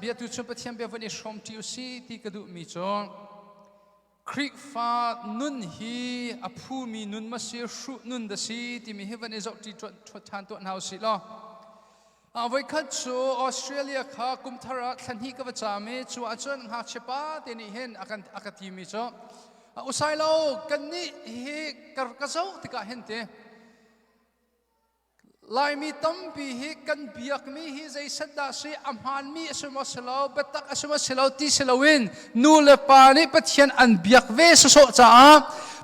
bia tu chun Pathian bia van i hrawm ṭi u si ti ka duhmi cu Khrihfa nun hi a phumi nun ma si hruh nun da si timi hi van i zoh ṭi ṭhan tuah hna u sih law. Voikhat cu Australia kha kumthar ah thla hnih ka va caam i cu ahcun ngakchia pa te nih hin a kan a ka timi cu usai lo kan nih hi ka zoh tikah hin ti Laimi tampi hi kan biakmi hi zeiset dah si a hmaanmi a si maw si lo biatak a si maw si lo ti si loin nu le pa nih Pathian an biak ve sawsawh caah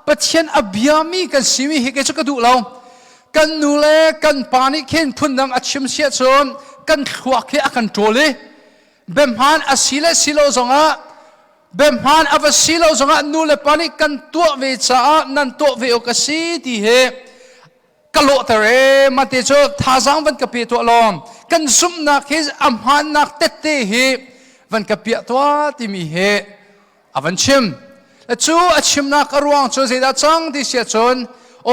Pathian a biami kan simi hi kei cu ka duh lo. Kan nu le kan pa nih khin phundang a chim siah cun kan thluak hi a kan ṭawl i biahmaan a si le si lo zongah biahmaan a va si lo zongah nu le pa nih kan tuah ve caah nan tuah ve awk a si ti hi ka lawhter e mate cu thazaang van ka pe tuah lawm kan zumhnak hi a hmaannak tette hi van ka piah tuah timi hi a van chim. Cu a chimnak a ruang cu zeidah cang ti sia cun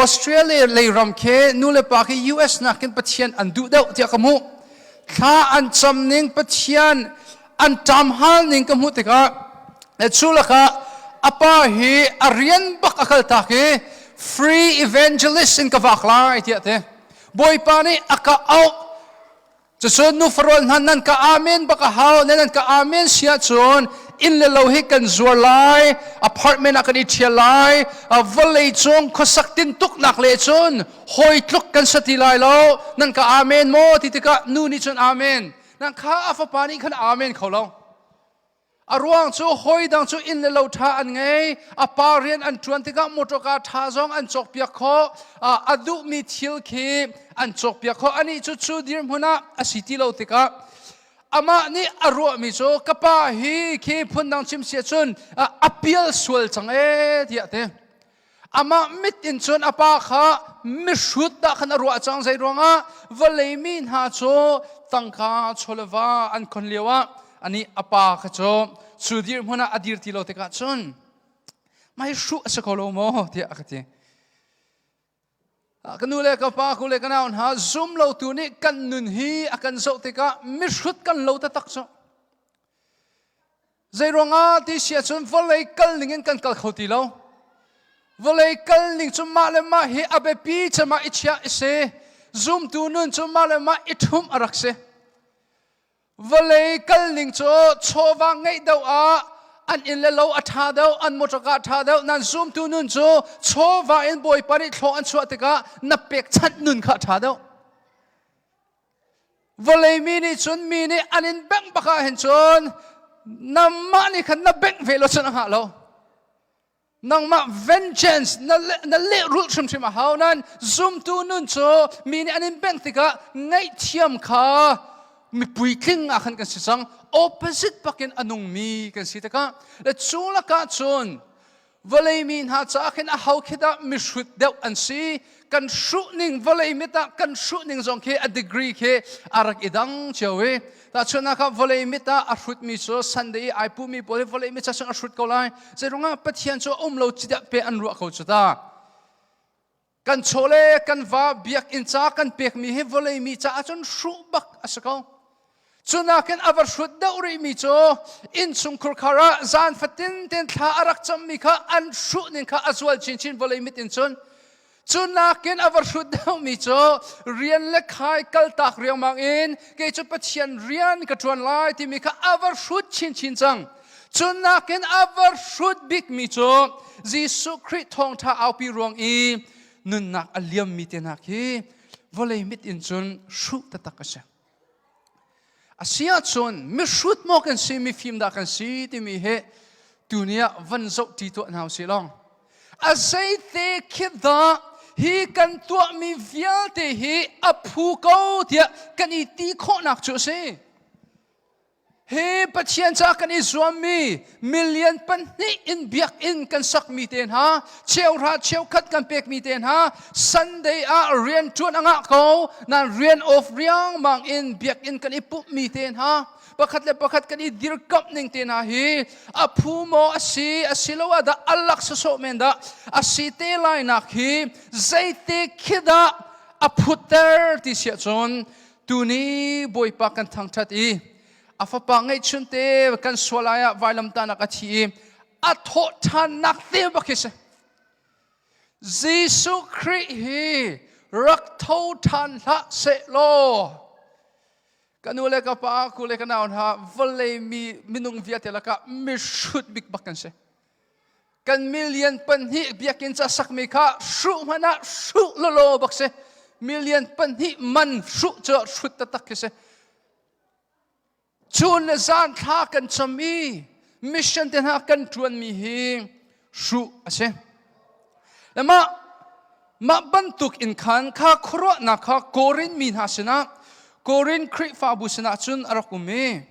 Australia lei ram khi nu le pa khi US nakin Pathian an duh deuh tiah ka hmuh. Thla an cam ning Pathian an ṭam hal ning ka hmuh tikah le cu lakah a pa hi a rian bak a kal tak i free evangelist in ka vak lai tiah te Bawipa nih a ka auh. Cucun nufarual hna nan ka amen bak a hau, nan ka amen si ahcun inn le lo hi kan zuar lai, apartment ah kan i ṭhial lai, vawlei cung khuasak tintuknak le cun hawi tluk kan sa ti lai lo, nan ka amen maw ti tikah nu nih cun amen. Nan kha a fapa nih khan amen kho lo. A ruang cu hawi dang cu inn le lo ṭha an ngei, a pa rian an ṭuan tikah motorka ṭha zong an cawkpiak khawh, a duhmi thil khi an cawkpiak khawh. Anih cu cu dirhmun ah a si ti lo tikah amah nih a ruahmi cu ka pa hi khi phundang chim si ahcun a pial sual cang ee tiah ti. Amah mit in cun a pa kha mihrut dah khan a ruah cang. Zei ruangah? Vawlei mi hna cu tangka chawleva an khon lio ah anih a pa kha cu cu dirhmun ah a dir ti lo tikah cun mai hruh a si ko lo maw tiah a ka ti. Ka nu le ka pa, ku le ka nau hna, zum lo tu nih kan nun hi a kan zoh tikah mihrut kan lo taktak cu. Zeiruangah ti si ahcun vawlei kal ning in kan kal kho ti lo. Vawlei kal ning cu mah le mah hi a biapi cem ah i chiah i si. Zumtu nun cu mah le mah i ṭhumh a rak si. Vawlei kal ning cu chawva ngeih deuh ah an inn le lo a ṭha deuh, an motor a ṭha deuh. Nan zumtu nun cu chawva in Bawipa nih thlaw an chuah tikah na pekchanh nun kha a ṭha deuh. Vawlei mi nih cun mi nih an in bengh bak ah hin cun nangmah nih khan na bengh ve lo cun a ngah lo. Nangmah vengeance na na lehrulh hrimhrim a hau nan zumtu nun cu mi nih an in bengh tikah ngaihthiam kha mi puitling ah khan kan si cang. Opposite bakin a nungmi kan si tikah le cu lakah cun Vawlei mi hna caah khin a ho khi dah mihrut deuh an si? Kan hruh ning vawlei mit ah kan hruh ning zong khi a degree khi a rak i dang cio i tahchunhnak ah vawlei mit ah a hrutmi cu Sunday i ai pumi pawl hi vawlei mit ah cun a hrut ko lai. Zeiruangah Pathian cu a um lo ci pe an ruah ko cu ta. Kan chaw le kan va biakinn ca kan pekmi hi vawlei mi caah cun hruh bak a si ko. Cu nakin a va hrut deuh rihmi cu innchungkhur khar ah zan fatin ten thla a rak cammi kha an hruh ning kha a zual chinchin vawlei mit in cun. Cu nakin a va hrut deuhmi cu rian le khai kaltak riangmang in kei cu Pathian rian ka ṭuan lai timi kha a va hrut chinchin cang. Cu nakin a va hrut bikmi cu Jesuh Khrih thawngṭha aupi ruang i nunnak a liammi te hna khi vawlei mit in cun hruh taktak a si. A si ahcun mihrut maw kan si, mifim dah kan si timi hi tuni ah van zoh ṭi tuah hna usih law. A zeite khi dah hi kan tuahmi vialte hi a phu ko tiah kan i ti khawhnak cu a si. Hi Pathian ca kan i zuammi million pahnih in biakinn kan sakmi te hna, cheuhra cheukhat kan pekmi te hna, Sunday ah rian ṭuan a ngah ko, nan rian off riangmang in biakinn kan i pumhmi te hna, pakhat le pakhat kan i dirkamh ning te hna hi a phu maw a si, asiloah dah a lak sawsawh men dah a si te lai nak hi zeite khi dah a phutter ti siah cun tuni Bawipa kan thangṭhat i. A fapa ngeihchun te kan sual ai ah vailamtahnak a thi i a thawh ṭhannak te bak hi si. Jesuh Khrih hi rak tho ṭhan hlah seh law ka nu le ka pa ku le ka nau hna vawlei mi minung vialte lakah mihrut bik bak kan si. Kan million pahnih biakinn ca sakmi kha hruh hmanh ah hruh lawlaw bak si. Million pahnih man hruh cu hrut taktak khi si. Chun le zan thla kan cam i mission te hna kan ṭuanmi hi hruh a si. Le mah mah bantuk in khan kha khuaruahnak kha Korin mi hna sinah Korin Khrihfabu sinah cun a rak um i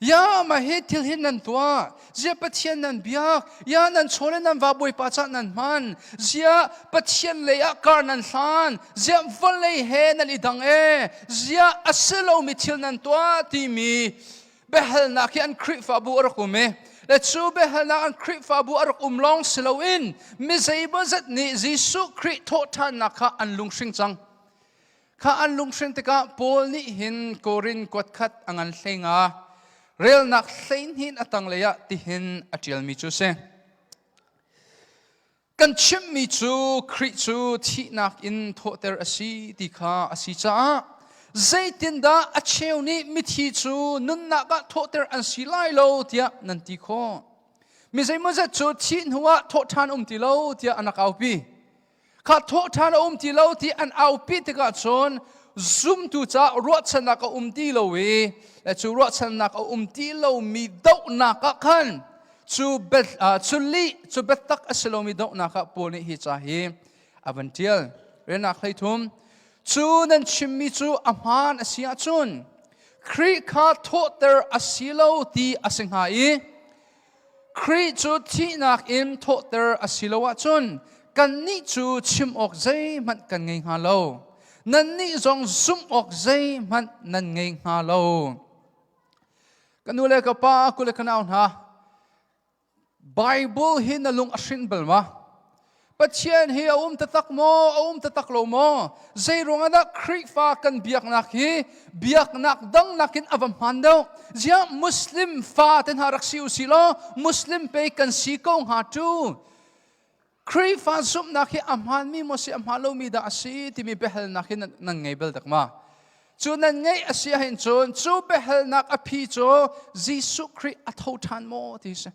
Ya mah hi thil hi nan tuah zia Pathian nan biak ya nan chaw le nan va Bawipa cah nan hman zia Pathian lei ah kar nan hlan ziah vawlei he nan i dang e ziah a si lomi thil nan tuah timi biahalnak hi an Khrihfabu a rak um i le cu biahalnak an Khrihfabu a rak um lawng si loin mi zeimawzat nih Jesuh Khrih thawhṭhannak kha an lunghring cang. Kha an lunghrin tikah Paul nih hin Korin kuat khat a ngan hlei nga relnak hleihnih a tanglei ah tihin a ṭialmi cu a si. Kan chimhmi cu Khrih cu thihnak in thawhter a si ti kha a si caah zeitindah a cheu nih mithi cu nunnak ah thawhter an si lai lo tiah nan ti khawh? Mi zeimawzat cu thih hnuah thawhṭhan um ti lo tiah an rak aupi. Kha thawhṭhan a um ti lo ti an aupi tikah cun zumtu caah ruahchannak a um ti lo i cu ruahchannak a um ti lomi dohnak ah khan cu bet cu lih cu biatak a si lomi dohnak ah Paul nih hi ca hi a van ṭial. Relnak 13 cu nan chimmi cu a hmaan a si ahcun Khrih kha thawhter a si lo ti a si hnga i Khrih cu thihnak in thawhter a si lo ahcun kannih cu chim awk zeihmanh kan ngei hnga lo. Nannih zong zumh awk zeihmanh nan ngei hnga lo. Ka nu le ka pa, ku le ka nau hna, Bible hi na lung a hrin bal ma? Pathian hi a um taktak maw? A um taktak lo maw? Zei ruangah dah Khrihfa kan biaknak hi biaknak dang nakin a va hmaan deuh? Ziah Muslim fa te hna rak si u si law Muslim pei kan si ko hnga tu. Khrihfa zumhnak hi a hmaanmi maw si a hmaan lomi dah a si timi biahalnak hi nan ngei bal dak ma? Cu nan ngeih a si ahhin cun cu biahalnak a phi cu Jesuh Khrih a tho ṭhan maw ti si.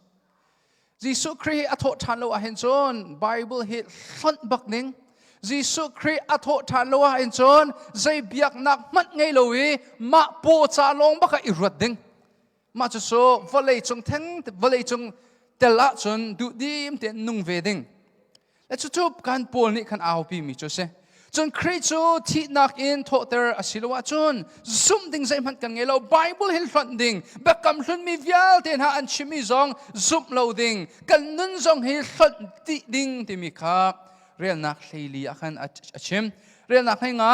Jesuh Khrih a thawh ṭhan lo ahhin cun Bible hi hlonh bak ning. Jesuh Khrih a thawh ṭhan lo ahhin cun zei biaknak hmanh ngei lo i mah paw ca lawng bak ah i ruat ding. Mah cu cu vawlei cung theng vawlei cung tel ahcun duhdim tein nung ve ding. Le cucu kan Paul nih khan aupi mi cu a si. Cun Khrih cu thihnak in thawhter a si lo ahcun zumh ding zeihmanh kan ngei lo. Bible hin hlonh ding, biakam hlunmi vialte hna an chimmi zong zumh lo ding, kan nun zong hi hlonh dih ding timi kha relnak hleili ah khan a chim. Relnak hlei nga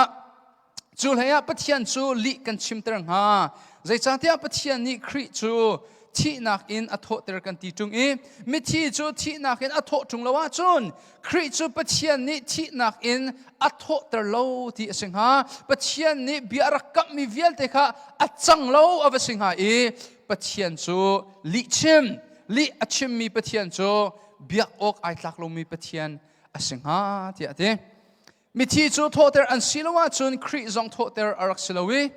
Cu hleiah Pathian cu lih kan chimter hnga. Zeicahtiah Pathian nih Khrih cu thihnak in a thawhter kan ti ṭung i mithi cu thihnak in a thawh ṭung lo ahcun Khrih cu Pathian nih thihnak in a thawhter lo ti a si hnga. Pathian nih bia a rak kamhmi vialte kha a cang lo a va si hnga i Pathian cu lih chim, lih a chimmi Pathian cu biak awk ai tlak lomi Pathian a si hnga tiah a ti. Mithi cu thawhter an si lo ahcun Khrih zong thawhter a rak si lo i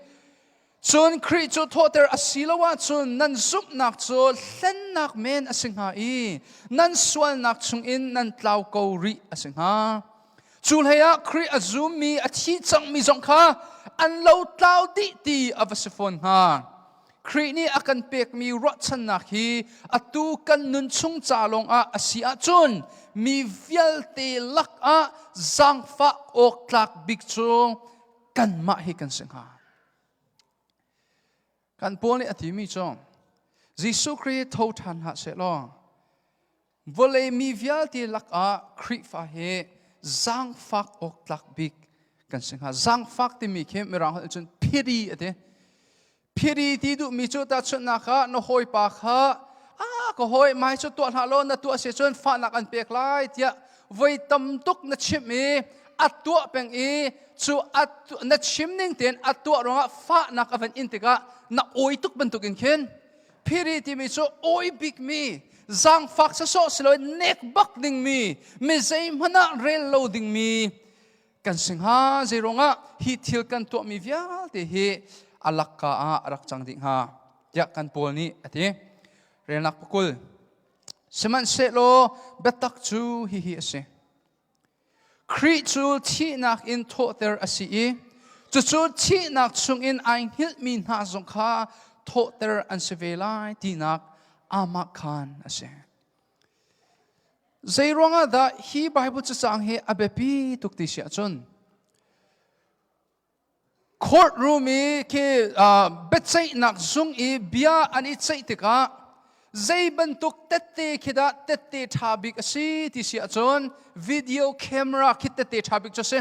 cun Khrih cu thawhter a si lo ahcun nan zumhnak cu hlennak men a si hnga i nan sualnak chungin nan tlau ko rih a si hnga. Cu hleiah Khrih a zummi a thi cangmi zong kha an lo tlau dih ti a va si fawn hnga. Khrih nih a kan pekmi ruahchannak hi atu kan nun chung ca lawngah a si ahcun mi vialte lakah zaangfah awk tlak bik cu kanmah hi kan si hnga. Kan Paul nih a timi cu Jesuh Khrih tho ṭhan hlah sehlaw vawlei mi vialte lakah Khrihfa hi zaangfak awk tlak bik kan si hnga. Zaangfak timi khi Mirang holh cun pity a ti. Pity ti duhmi cu tahchunhnak ah na hawipa kha a ka hawi mai cu tuah hlah law na tuah si cun fahnak an pek lai tiah voi tam tuk na chimh i a tuah peng i cu na chim ning tein a tuah ruangah fahnak a van in tikah na awi tuk bantukin khin phiri timi cu awi bikmi zaangfak sawsawh si loin nek bak dingmi mi zeihmanh ah rel lo dingmi kan si hnga. Zei ruangah hi thil kan tuahmi vialte hi a lakka ah a rak cang dih hnga tiah kan Paul nih a ti. Relnak pakul. Sihmanhsehlaw biatak cu hihi a si. Khrih cu thihnak in thawhter a si i cucu thihnak chungin ai hngilhmi hna zong kha thawhter an si ve lai tinak amah khan a si. Zei ruangah dah hi Bible cacang hi a biapi tuk ti si ahcun court room i khi biaceihnak zung i bia an i ceih tikah zei bantuk tette khi dah tette ṭha bik a si ti si ahcun video camera khi tette ṭha bik cu a si.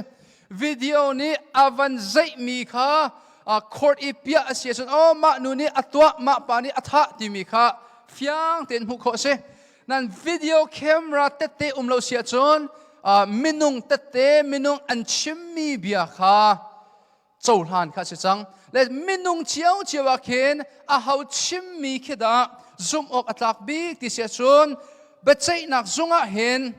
Video nih a van zeihmi kha court i piah a si ahcun oh, mah nu nih a tuah, mah pa nih a thah timi kha fiang tein hmuh khawh a si. Nan video camera tette um lo si ahcun minung tette, minung an chimmi bia kha cohlan kha si cang. Le minung cio cio ah khin a ho chimmi khi dah zumh awk a tlak bik ti si ahcun biaceihnak zung ah hin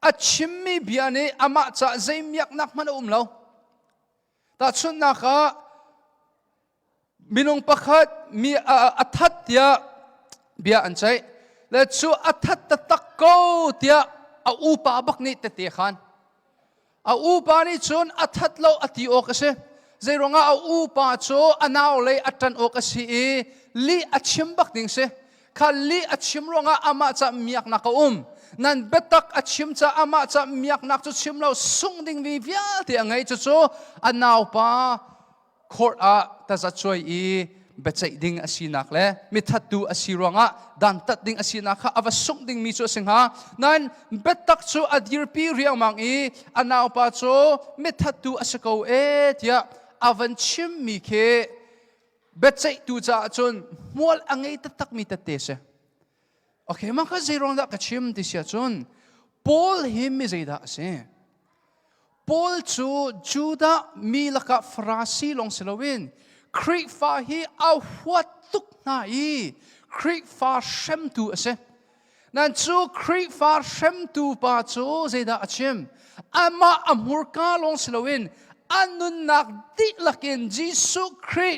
a chimmi bia nih amah ca zei miaknak hmanh a um lo. Tahchunhnak ah, minung pakhat mi a that tiah bia an ceih le cu a that taktak ko tiah a upa bak nih tete khan a upa nih cun a that lo a ti awk a si. Zeiruangah a upa cu a nau lei a ṭan awk a si i lih a chim bak ding si kha. Lih a chim ruangah amah ca miaknak a um nan biatak a chim ca amah ca miaknak cu chim lo, sungh ding mi vialte a ngei. Cucu a naupa court ah tazacuai i biaceih ding a sinak le mithattu a si ruangah dantat ding a sinak kha a va sungh dingmi cu a si hnga. Nain biatak cu a dirpi riangmang i a naupa cu mithattu a si ko e tiah a van chimmi khi biaceihtu caah cun hmual a ngei taktakmi tette si. Okay, mah kha zei ruang dah ka chim ti si ahcun Paul hi mi zeidah a si? Paul cu Judah mi lakah Farasi lawng si loin Khrihfa hi a huat tuk hna i Khrihfa hremtu a si. Nan cu Khrihfa hremtu pa cu zeidah a chim? Amah a hmurka lawng si loin a nunnak dihlak in Jesuh Khrih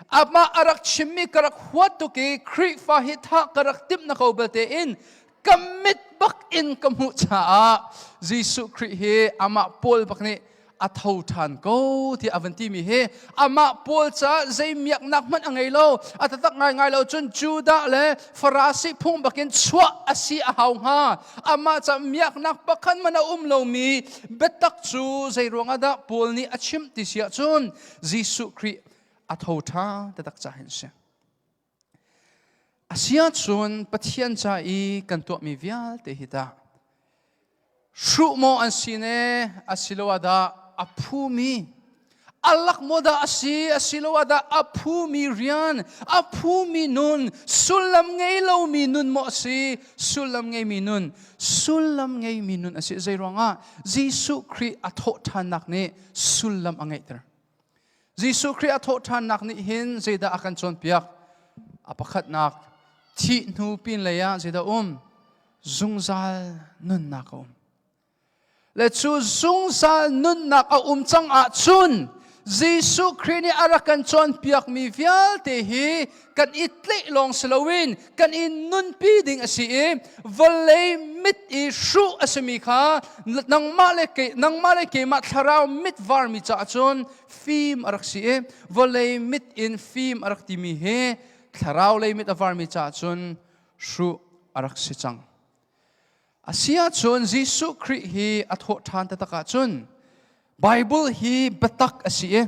amah a rak chimmi ka rak huat tuk i Khrihfa hi thah ka rak timh na ko belte in ka mit bak in ka hmuh caah Jesuh Khrih hi amah Paul bak nih a tho ṭhan ko ti a van timi hi amah Paul caah zei miaknak hmanh a ngei lo. A taktak ngaingai lo cun Judah le Farasi phung bakin chuah a si a hau hnga. Amah ca miaknak pakhat hmanh a um lomi biatak cu zei ruangah dah Paul nih a chimh ti si ahcun Jesuh Khrih a tho ṭha taktak ca hin si. Asiahcun Pathian ca i kan tuahmi vialte hi tah hruh maw an si ne, asiloah dah a phumi alak maw dah a si, asiloah dah a phumi rian, a phumi nun, sullam ngei lomi nun maw a si? Sullam ngeimi nun, sullam ngeimi nun a si. Zei ruangah? Jesuh Khrih a thawhṭhannak nih sullam a ngeihter. Jesuh Khrih a thawhṭhannak nih hin zeidah a kan cawnpiak? A pakhatnak, thih hnu pinlei ah zeidah um? Zungzal nunnak a um. Le cu zungzal nunnak a um cang ahcun Jesuh Khrih nih a rak kan cawnpiakmi vialte hi kan i tlaih lawng si loin kan i nunpi ding a si i vawlei mit i hruh a simi kha nangmah le kei, nangmah le keimah thlarau mit varmi caah cun fim a rak si i vawlei mit in fim a rak timi hi thlarau lei mit a varmi caah cun hruh a rak si cang. A si ahcun Jesuh Khrih hi a thawh ṭhan taktak ahcun Bible hi biatak a si i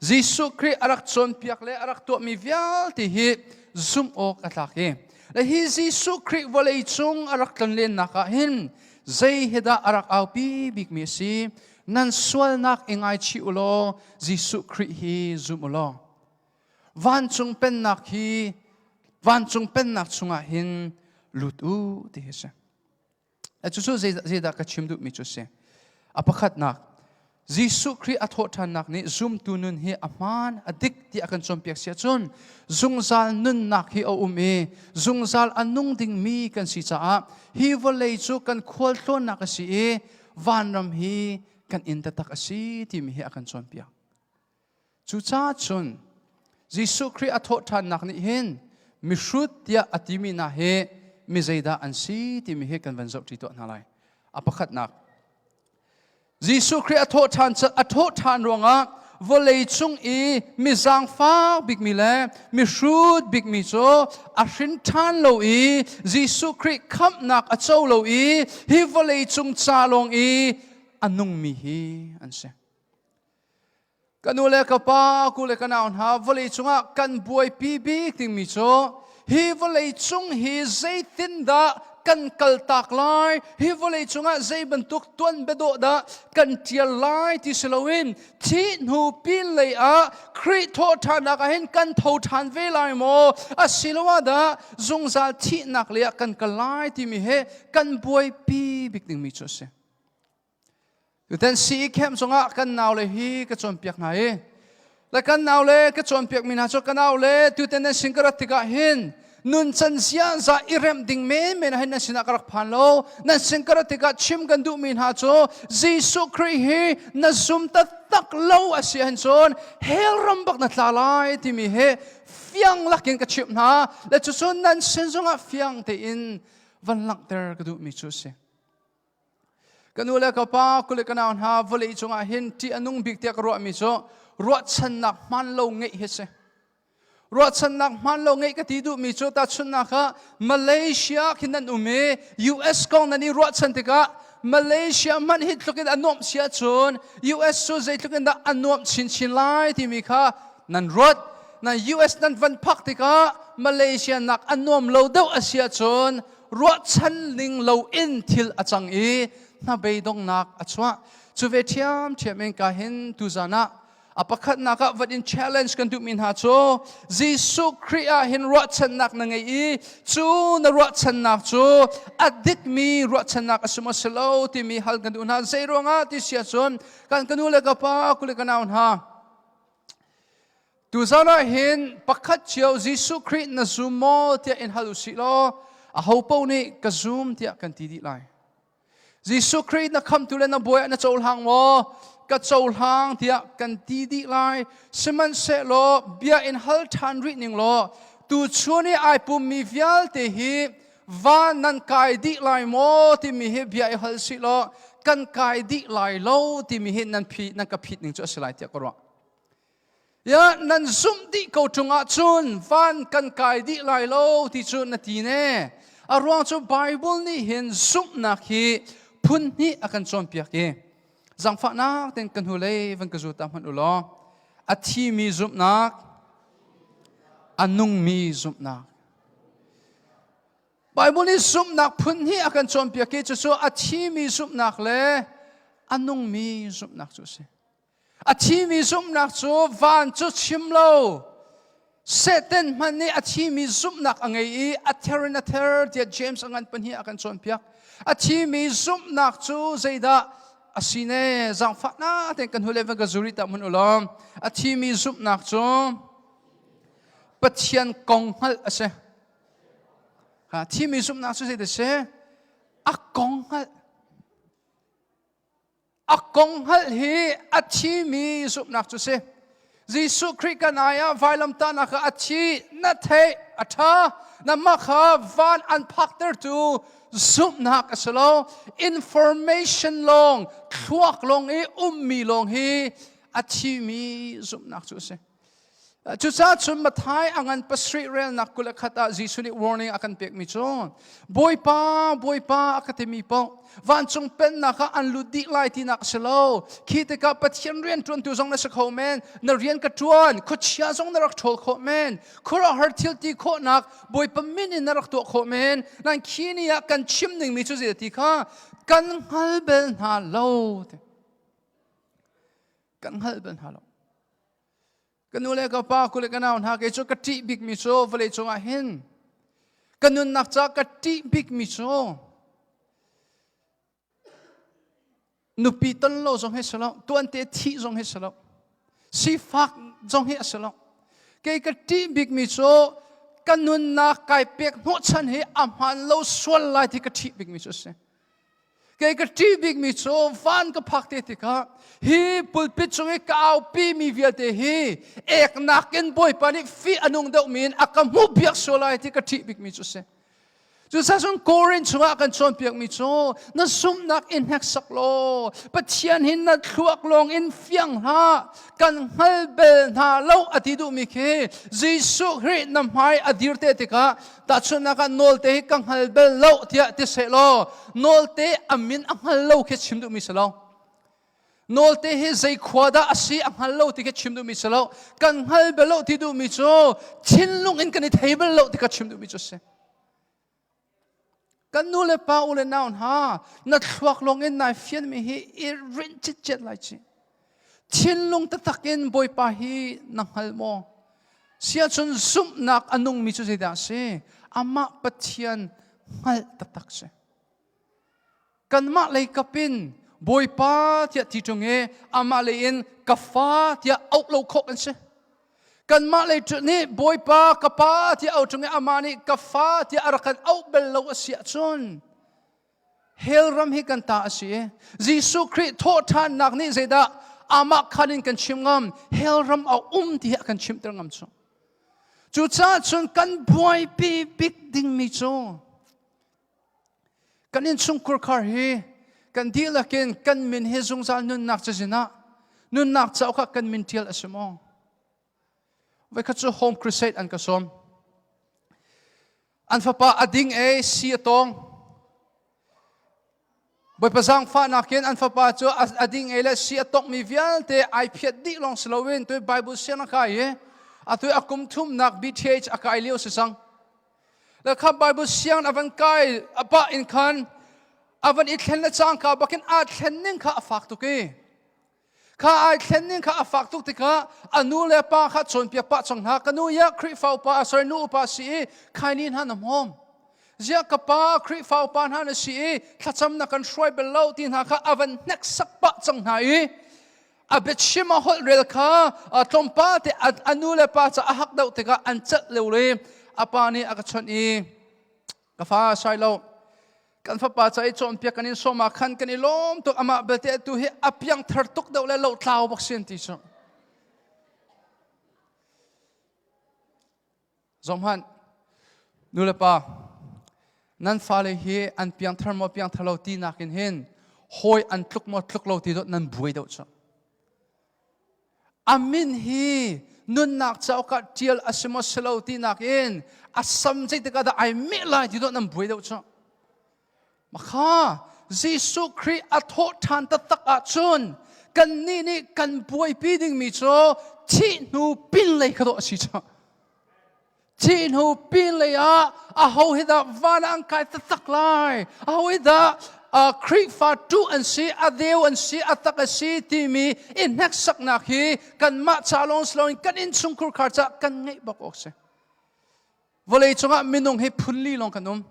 Jesuh Khrih a rak cawnpiak le a rak tuahmi vialte hi zumh awk a tlak i le hi Jesuh Khrih vawlei cung a rak tlonlennak ah hin zei hi dah a rak aupi bikmi a si? Nan sualnak i ngaichih u law Jesuh Khrih hi zum u law vancung pennak hi, vancung pennak chungah hin lut u ti hi si. Cucu zeidah ka chim duhmi cu si? A pakhatnak, Jesuh Khrih a thawhṭhannak nih zumtu nun hi a hmaan, a dik ti a kan cawnpiak si ahcun zungzal nunnak hi a um i zungzal a nung dingmi kan si caah hi vawlei cu kan khualtlawnnak a si i vanram hi kan inn taktak a si timi hi a kan cawnpiak. Cucaah cun Jesuh Khrih a thawhṭhannak nih hin mihrut tiah a timi hna hi mi zeidah an si timi hi kan van zohṭi tuah hna lai. A pakhatnak, Jesuh Khrih a thawhṭhan a thawhṭhan ruangah vawlei cung i mi zaangfak bikmi le mihrut bikmi cu a hrin ṭhan lo i Jesuh Khrih khamhnak a co lo i hi vawlei cung ca lawng i a nungmi hi an si. Ka nu le ka pa, ku le ka nau hna, vawlei cungah kan buaipi bik dingmi cu hi vawlei cung hi zeitindah kan kaltak lai, hi vawlei cungah zei bantuk tuan biadawh dah kan ṭial lai ti si loin thih hnu pinlei ah Khrih thawhṭhannak ah hin kan tho ṭhan ve lai maw asiloah dah zungzal thihnak lei ah kan kal lai timi he kan buaipi bik dingmi cu a si. Tutan CE camp zongah kan naule hi ka cawnpiak hna i le kan naule ka cawnpiak mi hna cu ka naule tutan nan sin ka rat tikah hin nun can ziaza i remh ding menmen ah hin nan sinah ka rak phan lo nan sin ka rat tikah chim kan duhmi hna cu Jesuh Khrih hi na zum taktak lo a si ahhin cun hell ram bak na tla lai timi hi fiang lakin ka chimh hna le cucu nan sin zongah fiang tein van langhter ka duhmi cu a si. Ka nu le ka pa, kule ka nau hna, vawlei cungah hin ṭih a nung bik tiah ka ruahmi cu ruahchannak hmaan lo ngeih hi si. Ruahchannak hmaan lo ngeih ka ti duhmi cu tahchunhnak ah Malaysia khin nan um i US kong nan i ruahchan tikah Malaysia hmanh hi tluk in a nuamh si ahcun US cu zeitluk in dah a nuamh chinchin lai timi kha nan ruat. Na US nan van phak tikah Malaysia nak a nuam lo deuh a si ahcun ruahchan ning loin thil a cang i hnabeidonghnak a chuah. Cu ve ṭhiamṭhiam in ka hin tuzan ah a pakhatnak ah vat in challenge kan duhmi hna cu Jesuh Khrih ah hin ruahchannak na ngei i cu na ruahchannak cu a dikmi ruahchannak a si maw si lo timi hal kan duh hna. Zei ruangah ti si ahcun kan ka nu le ka pa kule ka nau hna Tuzan ah hin pakhat cio Jesuh Khrih na zum maw tiah in hal usih law aho paoh nih ka zum tiah kan ti dih lai. Jesuh Khrih na khamtu le na bawi ah na cohlang maw? Ka cohlang tiah kan ti dih lai. Sihmanhsehlaw bia in hal ṭhan rih ning law tuchun i ai pummi vialte hi van nan kai dih lai maw timi hi bia i hal sih law kan kai dih lai lo timi hi nan phi nan ka phit ning cu a si lai tiah ka ruah. Ya nan zumh dih ko ṭung ahcun van kan kai dih lai lo ti cu na ti ne. A ruang cu Bible nih hin zumhnak hi phun hnih a kan cawnpiak i zangfahnak tein kan hnulei van ka zu ta hmanh u law a thimi zumhnak a nungmi zumhnak Bible nih zumhnak phun hnih a kan cawnpiak i cucu a thimi zumhnak le a nungmi zumhnak cu a si. A thimi zumhnak cu van cu chim lo. Satan hmanh nih a thimi zumhnak a ngei i a ther in a ther tiah James a ngan pahnih a kan cawnpiak. A thimi zumhnak cu zeidah a si ne? Zaangfahnak tein kan hule van ka zuri ta hmun u law. A thimi zumhnak cu Pathian kong hngalh a si. Thimi zumhnak cu zeidah a si? A kong hngalh. A kong hngalh hi a thimi zumhnak cu si. Jesuh Khrih kan ai ah vailamtahnak ah a thi na theih a ṭha nangmah kha van an phaktertu zumhnak a si lo information lawng thluak lawng i ummi lawng hi a thimi zumhnak cu a si. Cucaah cun Matthai a ngan pasarih relnak 21 ah Jesuh nih warning a kan pekmi cu Bawipa, Bawipa a ka timi paoh vancung pennak ah an lut dih lai tinak a si lo. Khi tikah Pathian rian ṭuantu zong na si kho men, na rian ka ṭuan, khuachia zong na rak ṭhawl khawh men, khuaruahhar thil ti khawhnak Bawipa min in na rak tuah khawh men. Nan khi ni ah kan chim ningmi cu zei ti kha kan hngal bel hna lo. Kan hngal bel hna lo. Ka nu le ka pa, ku le ka nau hna kei cu ka ṭih bikmi cu vawlei cungah hin ka nunnak ca ka ṭih bikmi cu Nupi ton lo zong hi si lo, tuante thih zong hi si lo, sifak zong hi a si lo. Kei ka ṭih bikmi cu ka nunnak kai pek hnawhchan hi a hmaan lo sual lai ti ka ṭih bikmi cu a si. Kei ka ṭih bikmi cu van ka phak te tikah hi pulpit cung i ka aupi mi vialte hi eknak in Bawipa nih fih a nung deuhmi in a ka hmuh piak sual lai ti ka ṭih bikmi cu a si. Cucaah cun Korin chungah kan cawnpiakmi cu na zumhnak in hneksak law Pathian hin na thluak lawng in fiang hlah kan hngal bel hna lo a ti duhmi khi Jesuh Khrih na hmai a dir te tikah tahchunhnak ah nawlte hi ka hngal bel lo tiah ti seh law nawlte a min a hngal lo khi chim duhmi si lo. Nawlte hi zei khua dah a si a hngal lo ti khi chim duhmi si lo. Kan hngal bel lo ti duhmi cu thinlung in kan i thei bel lo ti kha chim duhmi cu a si. Kan nu le pa u le nau hna na thluak lawng in nai fianmi hi i rinh citcet lai ci. Thinlung taktak in Bawipa hi na hngal maw? Siahcun zumhnak a nungmi cu zeidah a si? Amah Pathian hngalh taktak si. Kanmah lei kap in Bawipa tiah ti ṭung i amah lei in ka fa tiah auh lo khawh kan si. Kanmah lei nih Bawipa ka pa tiah auh ṭung i amah nih ka fa tiah a rak kan auh bel lo a si ahcun hell ram hi kan ta a si i Jesuh Khrih thawhṭhannak nih zeidah amah khan in kan chim ngam hell ram a um ti hi a kan chimter ngam cu. Cucaah cun kan buaipi bik dingmi cu Kan innchungkhur khar hi kan dihlak in kan min hi zungzal nunnak cazin ah nunnak cauk ah kan min ṭial a si maw? Voikhat cu Home Crusade an ka sawm. An fapa a ding e si a tawng. Bawipa zaangfahnak in an fapa cu a ding ei le si a tongmi vialte ai phiat dih lawng si loin tu Bible siang a kai i atu a kum thumnak BTH a kai lio si cang. Le kha Bible siang a van kai a pah in khan a van i thlen le cangka bakin aa thlen ning kha a fak tuk i kha ai thlen ning kha a fak tuk tikah a nu le pa kha cawnpiak pah cang hna ka nu ya Khrihfa upa sorry nu upa si i khaini hna na hmawm ziah ka pa Khrihfa upa hna na si i thlacam na kan hruai bel lo ti hna kha a van hneksak pah cang hna i a biachim a holh rel kha tlawmpal te a nu le pa ca a hak deuh tikah an celh lio le a pa nih a ka chawnh i ka fa sai lo kan fapa ca i cawnpiak kan in sawm ah khan kan i lawm tuk amah belte atu hi a piang thar tuk deuh le lo tlau bak sin ti cu Zohhmanh, nu le pa, nan fale hi an piangthar maw piangthar lo ti nakin hin hawi an tluk maw tluk lo ti dawt nan buai deuh cu. A min hi nunnak cauk ah ṭial a si maw si lo ti nakin a sam zeitik ah dah ai meh lai ti dawt nan buai deuh cu. Makha Jesuh Khrih a thawh ṭhan taktak ahcun kannih nih kan buaipi dingmi cu thih hnu pinlei kha dawh a si cu. Thih hnu pinlei ah aho hi dah van ah an kai taktak lai? Aho hi dah Khrihfa tu an si, a deu an si, a tak a si timi i hneksaknak hi kanmah ca lawng si loin kan innchungkhur khar caah kan ngeih bak awk si. Vawlei cungah minung hi phunli lawng kan um.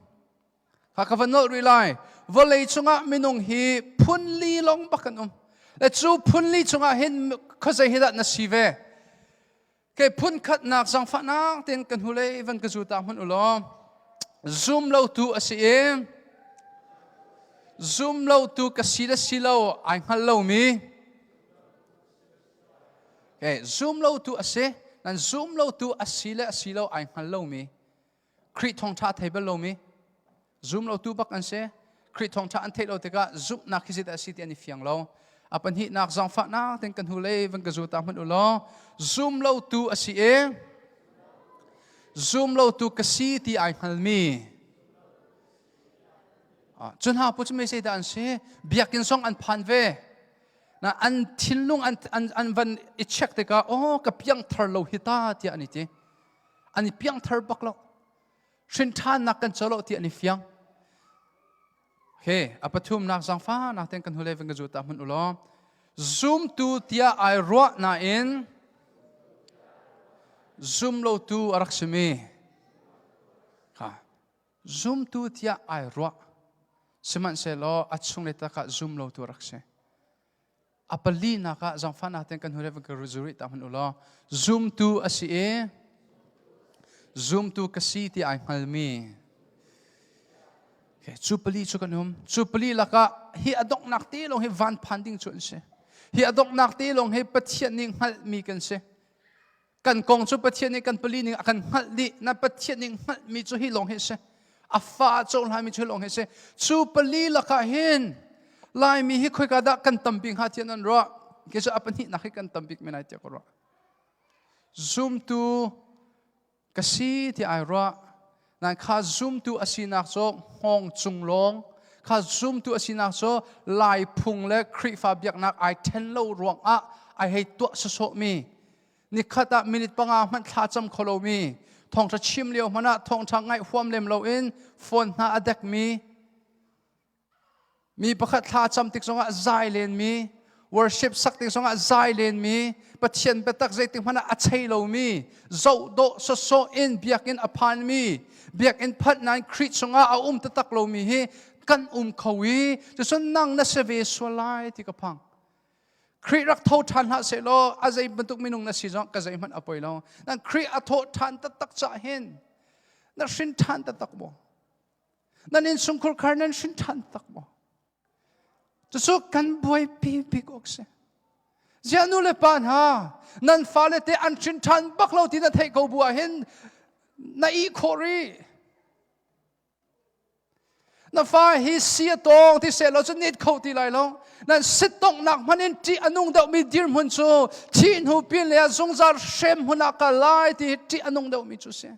Kha ka van nolh rih lai. Vawlei cungah minung hi phunli lawng bak kan um. Le cu phunli cungah hin khuazei hi dah na si ve? Kei phun khatnak zangfahnak tein kan hnulei van ka zu ta hmanh u law zum lo tu a si i zum lo tu ka si le si lo ai hngal lomi Okay, zum lo tu a si nan zum lo tu a si le a si lo ai hngal lomi Khrih thawngṭha thei bal lomi zum lo tu bak an si. Khrih thawngṭha an theih lo tikah zumhnak hi zeidah a si ti an i fiang lo. A pahnihnak zaangfahnak ten kan hnulei van ka zu ta hmanh u law zum lo tu a si i zum lo tu ka si ti ai hngalmi cun ha pu cu mei zeidah an si biakinn zong an phan ve na an thinlung an an an van i check tikah oh ka piang thar lo hi ta tiah an i ti An i piangthar bak lo. Hrinṭhannak kan co lo ti an i fiang. He, a pathumnak zaangfahnak ten kan hule van ka zu ta hmun u law. Zumtu tiah ai ruah nain zum lotu a rak simi. Kha zumtu tiah ai ruah. Sihmanhsehlaw a chung le tak ah zum lotu a rak si. A palinak ah zangfahnak ten kan hu le van ka zuri ta hman u law zumtu a si i zumtu ka si ti ai hngalmi cu pali cu kan um. Cu pali lakah hi a donghnak te lawng hi van phan ding cu an si. Hi a donghnak te lawng hi Pathian nih hngalhmi kan si. Kan kong cu Pathian nih kan pali ning a kan hngalh dih. Na Pathian nih hngalhmi cu hi lawng hi si. A fa cohlami cu hi lawng hi si. Cu pali lakah hin Laimi hi khoika dah kan tam bik hnga tiah nan ruah? Kei cu a pahnihnak hi kan tam bik men ai tiah ka ruah. Zumtu ka si ti ai ruah. Nan kha zumtu a sinak cu hngawng cung lawng, kha zumtu a sinak cu Lai phung le Khrihfa biaknak ai then lo ruangah ai hei tuah sawsawhmi nikhat ah minute panga hmanh thla cam kho lomi thawngṭha chim lio hmanh ah thawngṭha ngaih huam lem loin phone hna a dekmi mi pakhat thla cam tik zongah zai lenmi worship sak tik zongah zai lenmi Pathian biatak zeitik hmanh ah a chei lomi zoh dawh sawsawh in biakinn a phanmi biakinn phanh nain Khrih chungah a um taktak lomi hi kan um kho i cucun nang na si ve sual lai ti ka phang. Khrih rak tho ṭhan hlah sehlaw a zei bantuk minung na si zong ka zeihmanh a poi lo. Nan Khrih a thawh ṭhan taktak cah hin na hrin ṭhan taktak maw? Nan innchungkhur khar nan hrin ṭhan taktak maw? Cucu kan buaipi bik awk si. Ziah nu le pa hna nan fale te an hrin ṭhan bak lo ti na theih ko bu ah hin na ih khawh rih. Na fa hi si a tawng ti seh law cu nit kho ti lai lo. Nan sit donghnak hmanh in ṭih a nung deuhmi dirhmun cu thih hnu pin le ah zungzal hrem hmun ah kal lai ti hi ṭih a nung deuhmi cu si.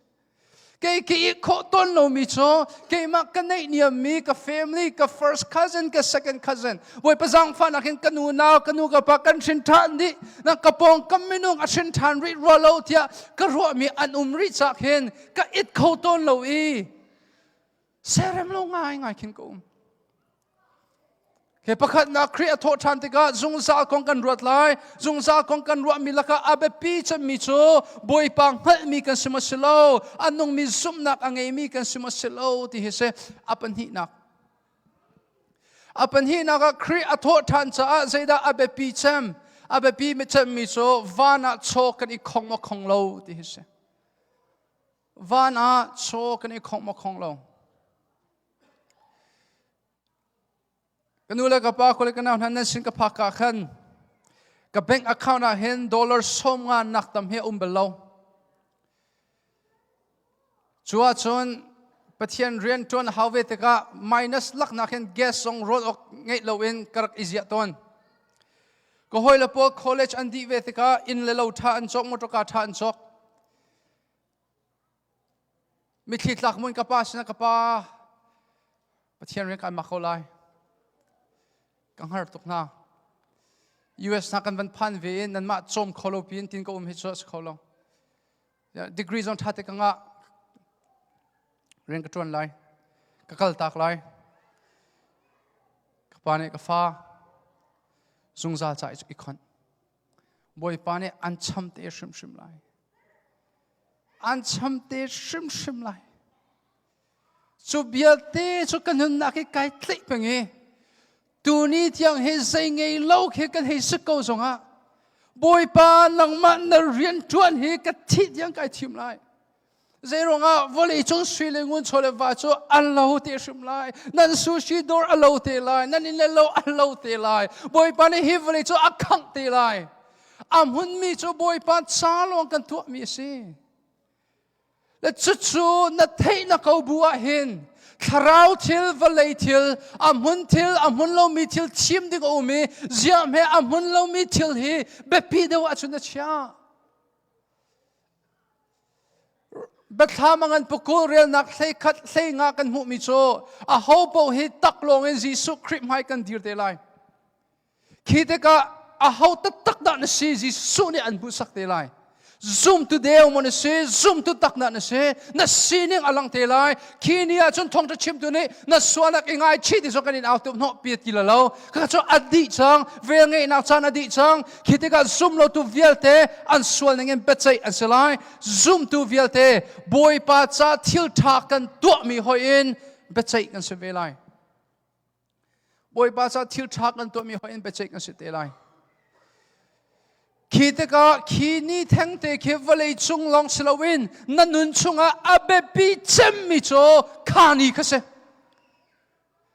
Kei ka ih khawh tawn lomi cu keimah ka neihniammi ka family, ka first cousin, ka second cousin, Bawipa zaangfahnak in ka nu nau, ka nu ka pa kan hrin ṭhan dih. Na ka pawng kam minung a hrin ṭhan rih rua lo tiah ka ruahmi an um rih cak hin ka it kho tawn lo i serem lo ngai ngai khin ka um. He pakhatnak Khrih a thawh ṭhan tikah zungzal kong kan ruat lai. Zungzal kong kan ruahmi lakah a biapi cemmi cu Bawipa hngalhmi kan si maw si lo, a nungmi zumhnak a ngeimi kan si maw si lo ti hi si. A pahnihnak. A pahnihnak ah Khrih a thawh ṭhan caah zeidah a biapi cem? A biapi cemmi cu van ah chaw kan i khong maw khong lo ti hi si. Van ah chaw kan i khongh maw khong lo. Ka nu le ka pa kule ka nau hna nan sin ka phak ka khan ka bank account ah hin dollar 50 nak tam hi um bal lo. Cu ahcun Pathian rian ṭuan hau ve tikah minus laknak hin gas zong rawl awk ngeih loin ka rak i ziah tawn. Ka hawile pawl college an dih ve tikah inn le lo ṭha an cawk, motor car ṭha an cawk. Mitthli tlak mun ka pa sinah ka pa Pathian rian kai mak ko lai. Ka hngar tuk hna. US hna kan van phan ve in nanmah cawm kho lo piin tin ka um hi cu a si kho lo. Degree zong ṭha te ka ngah. Rian ka ṭuan lai. Ka kal tak lai. Ka pa nih ka fa zungzal ca i khonh. Bawipa nih an cham te hrimhrim lai. An cham te hrimhrim lai. Cu vialte cu ka nunnak hi kai tlaih peng i tuni tiang hi zei ngei lo khi kan hei si ko zongah Bawipa nangmah na rian ṭuan hi ka thih tiang kai thim lai. Zeiruangah vawlei cung sui le ngun chaw le va cu an lo te hrim lai. Nan sushi dawr a lo te lai. Nan inn le lo a lo te lai. Bawipa nih hi vawlei cu a khangh te lai. A hmunmi cu Bawipa ca lawng kan tuahmi a si. Le cucu na theih na ko bu ah hin thlarau thil, vawlei thil, a hmun thil, a hmun lomi thil thim ding a um i ziah hme a hmun lomi thil hi biapi deuh ahcun na chiah. Biathlam a ngan pukul relnak hleikhat hleinga kan hmuhmi cu aho paoh hi taklawng in Jesuh Khrih hmai kan dir te lai. Khi tikah aho taktak dah na si Jesuh nih an hmuhsak te lai. Zumtu deu maw na si, zumtu tak dah na si, na sining a lang te lai. Khi ni ah cun thawngṭha chimtu nih na sualnak i ngaichih ti zong kan in au tuk hnawh pi ti lo. Kha cu a dih cang, vel ngeihnak caan a dih cang. Khi tikah zum lotu vialte an sual ningin biaceih an si lai. Zumtu vialte Bawipa ca thil ṭha kan tuahmi hoih in biaceih kan si ve lai. Bawipa ca thil ṭha kan tuahmi hoih in biaceih kan si te lai. Khi tikah khi ni thengte khi vawlei cung lawng si loin na nun chungah a biapi cemmi cu kha ni kha si.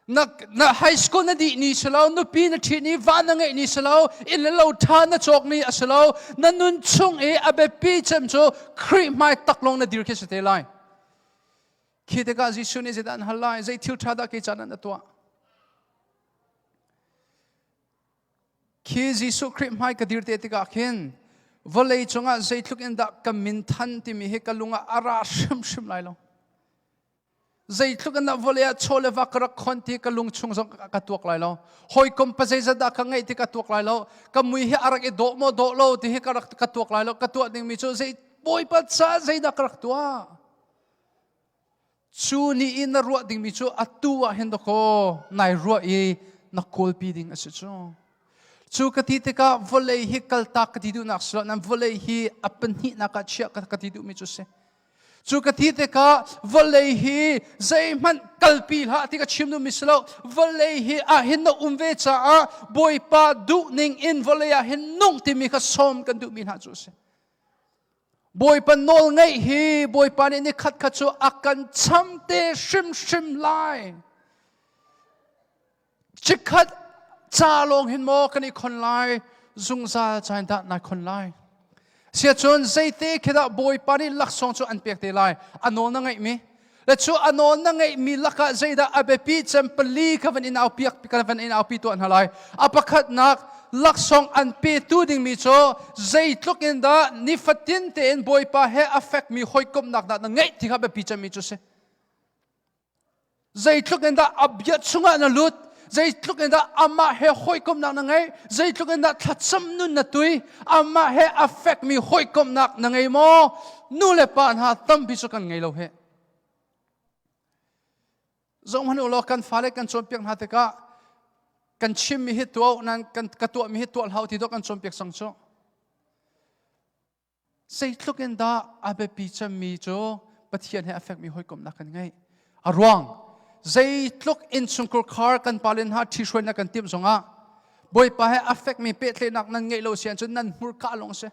Na, na high school na dih ni si lo, nupi na ṭhi ni, va na ngeih ni si lo, inn le lo ṭha na cawk ni a si lo, na nun chung i a biapi cem cu Khrih hmai tak lawng na dir khi si te lai. Khi tikah Jesuh nih zeidah an hal lai? Zei thil ṭha dah kei caan an tuah? Khi Jesuh Khrih hmai ka dir te tikah khin vawlei cungah zeitluk in dah ka min than timi hi ka lung ah a ra hrimhrim lai lo. Zeitluk in dah vawlei ah chaw le va ka rak khon ti ka lung chung zong ka tuak lai lo. Hawikom pa zeizat dah ka ngeih ti ka tuak lai lo. Ka mui hi a rak i dawh maw dawh lo ti hi ka rak ka tuak lai lo. Ka tuah dingmi cu zei Bawipa ca zeidah ka rak tuah? Cu ni i na ruah dingmi cu atu ah hin dakaw nai ruah i na kawlpi ding a si cu. Cu ka ti tikah vawlei hi kaltak ka ti duhnak si lo, nan vawlei hi a pahnihnak ah chiah ka ti duhmi cu si. Cu ka ti tikah vawlei hi zeihmanh kalpi hlah ti ka chim duhmi si lo. Vawlei hi ah hin na um ve caah Bawipa duhning in vawlei ah hin nung timi kha sawm kan duhmi hna cu a si. Bawipa nawl ngeih hi Bawipa nih ni khat khat cu a kan cham te hrimhrim lai. Chikkhat ca lawng hin maw kan i khon lai, zungzal ca in dah nai khon lai. Siacun zeite khi dah Bawipa nih laksawng cu an pek te lai, a nawl na ngeihmi. Le cu a nawl na ngeihmi lakah zeidah a biapi cem pali kha van in aupiak kan van in aupi tuah hna lai. A pakhatnak laksawng an petu dingmi cu zeitluk in dah nifatin tein Bawipa he a fekmi hawikomhnak dah na ngeih ti kha biapi cemmi cu si. Zeitluk in dah a bia chungah na lut, zeitluk in dah amah he hawikomhnak na ngei, zeitluk in dah thlacam nun na tui, amah he a fekmi hawikomhnak na ngei maw? Nu le pa hna tampi cu kan ngei lo he. Zong hmanh u law kan fale kan cawnpiak hna tikah kan chimmi hi tuah nan kan ka tuahmi hi tuah hlah ti dawh kan cawnpiak sang cu. Zeitluk in dah a biapi cemmi cu Pathian he a fekmi hawikomhnak kan ngeih. A ruang zeitluk innchungkhar khar kan pale hna ṭhihruainak kan timh zongah Bawipa he a fekmi pehtlaihnak nan ngeih lo si ahcun nan hmurka lawng si.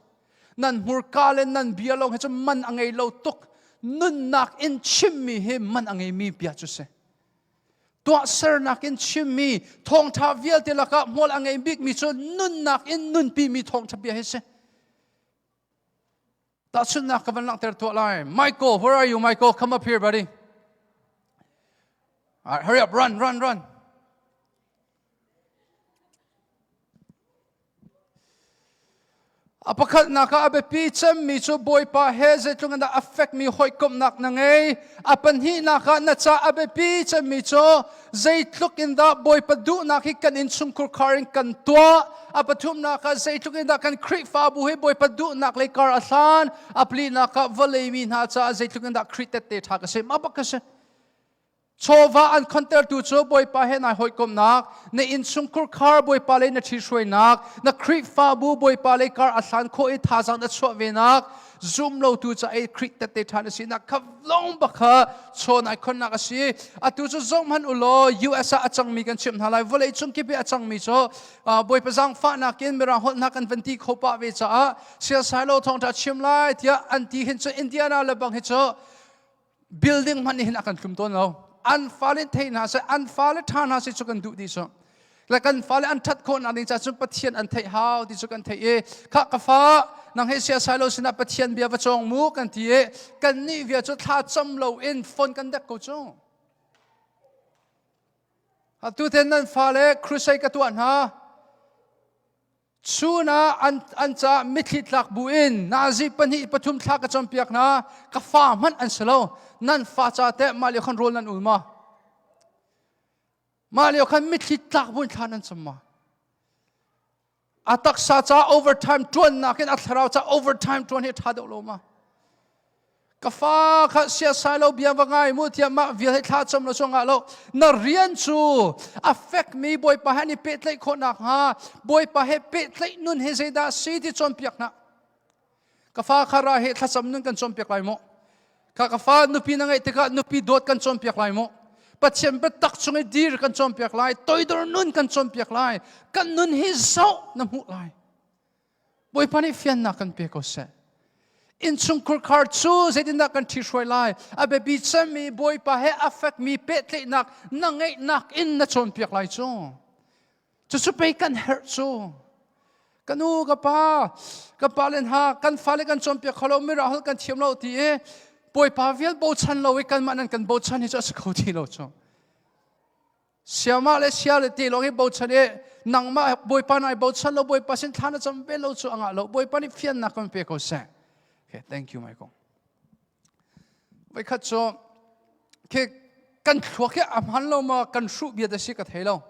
Nan hmurka le nan bia lawng hi cu man a ngei lo tuk. Nunnak in chimmi hi man a ngeimi bia cu si. Tuahsernak in chimmi thawngṭha vialte lakah hmual a ngei bikmi cu nunnak in nunpimi thawngṭha bia hi si. Tahchunhnak ka van langhter tuah lai. Michael, where are you, Michael? Come up here, buddy. All right, hurry up, run, run, run. A pakhatnak ah a biapi cemmi cu Bawipa he zeitluk in dah a fekmi hawikomhnak na ngei. A pahnihnak ah na ca a biapi cemmi cu zeitluk in dah Bawipa duhnak hi kan innchungkhur khar in kan tuah. A pathumnak ah zeitluk in dah kan Khrihfabu hi Bawipa duhnak lei kar a hlan. A palinak ah vawlei mi hna caah zeitluk in dah Khrih tette ṭha ka si. Mah bak ka si. Chawva an khontertu cu Bawipa he nai hawikomhnak, na innchungkhur khar Bawipa lei na ṭhihruainak, na Khrihfabu Bawipa lei kar a hlan khawh i thazaang na chuah venak, zum lotu ca i Khrih tette ṭhan a sinak kha lawng bak kha chaw nai khonnak a si. Atu cu zong hmanh u law US ah a cangmi kan chimh hna lai. Vawlei cung kip i a cangmi cu Bawipa zaangfahnak in Mirang holh hna kan van ti kho pah ve caah siasai lo thawngṭha chim lai tiah an ti hin cu Indiana le bang hi cu building hmanh nih hin a kan tlum tawn lo an fale thei hna seh an fale ṭha hna seh cu kan duh dih cu le kan fale an ṭhat khawhnak ding caah cun Pathian an theih hau ti cu kan theih i khah ka fa nang he siasai lo sinah Pathian bia va cawng mu kan ti i kan nih via cu thla cam lo in phone kan dek ko cu atu ten nan fale crusade ka tuah hna Chun ah an caah mitthli tlak bu in nazi pahnih pathum thla ka cawnpiak hna. Ka fa hmanh an si lo. Nan fa ca teh mah lio khan rawl nan ul ma? Mah lio khan mitthli tlak bu in thla nan cam ma? A taksa ca overtime ṭuannak in a thlarau ca overtime ṭuan hi a ṭha deuh lo ma? Ka fa kha siasai lo bia va ngai mu tiah mah vial he thla cam lo cu ngah lo. Na rian cu a fekmi Bawipa he an i pehtlaih khawh nakhnga Bawipa he pehtlaih nun he zeidah si ti cawnpiak hna. Ka fa kha ra he thlacam nun kan cawnpiak lai maw? Ka ka fa nupi na ngeih tikah nupi dawt kan cawnpiak lai maw? Pathian biatak chung i dir kan cawnpiak lai, toidor nun kan cawnpiak lai. Kan nun hi zoh na hmuh lai. Bawipa nih fiannak kan pe ko seh. Innchungkhar khar cu zeitindah kan ṭhihruai lai? A biapi cemmi Bawipa he a fekmi pehtlaihnak na ngeihnak in na cawnpiak lai cu. Cucu pei kan herh cu. Ka nu, ka pa, ka pa le hna, kan fale kan cawnpiak kho lo, mirang holh kan thiam lo ti i Bawipa vial bochan lo i kanmah nan kan bochan hi cu a si kho ti lo cu. Siamah le sia le te lawng hi bochan i nangmah Bawipa nai bochan lo Bawipa sin thla na cam ve lo cu a ngah lo Bawipa nih fiannak kan pe ko seh. Okay, thank you Michael. Voikhat cu khi kan thluak hi a hman lo ma kan hruh bia da si ka thei lo.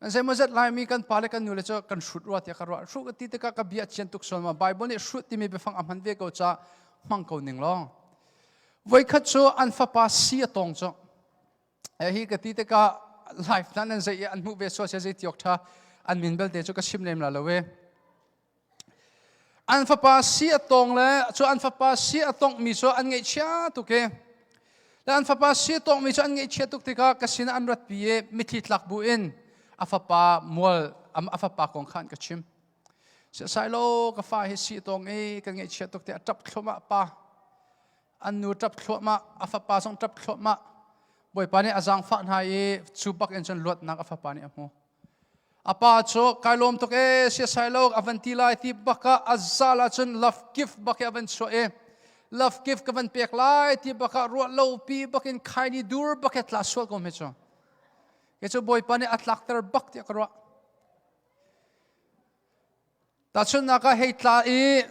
Zeimawzat Laimi kan pa le kan nu le cu kan hrut rua tiah ka ruah. Hruh ka ti tikah ka bia chian tuk sual ma Bible nih hrut timi biafang a hman ve ko ca hmang ko ning law. Voikhat cu an fapa si a tong cu. Hi ka ti tikah life nan nan zei an hmuh ve sual sia zei tiok tha an min belte cu ka chim lem la lo e. An fapa si a tong le cu an fapa si a tongmi cu an ngaihchia tuk i le an fapa si a tongmi cu an ngaihchia tuk tikah ka sinah an ratpi i mitthli tlak bu in a fapa mual a fapa kong kha an ka chim. Sai lo ka fa hi si a tong i kan ngaihchia tuk te a ṭap thluahmah pa an nu ṭap thluahmah a fapa zong ṭap thluahmah Bawipa nih a zaangfah hna i cu bak in cun luatnak a fapa nih a hmu. A pa cu kai lawm tuk e siasai lo a van ti lai ti bak ah a zal ahcun love gift bak hi a van chuah i love gift ka van pek lai ti bak ah ruah lo pi bak in khaini dur bak hi tla sual ko hme cu. Ke cu Bawipa nih a tlakter bak tiah ka ruah. Tahchunhnak ah hei tla i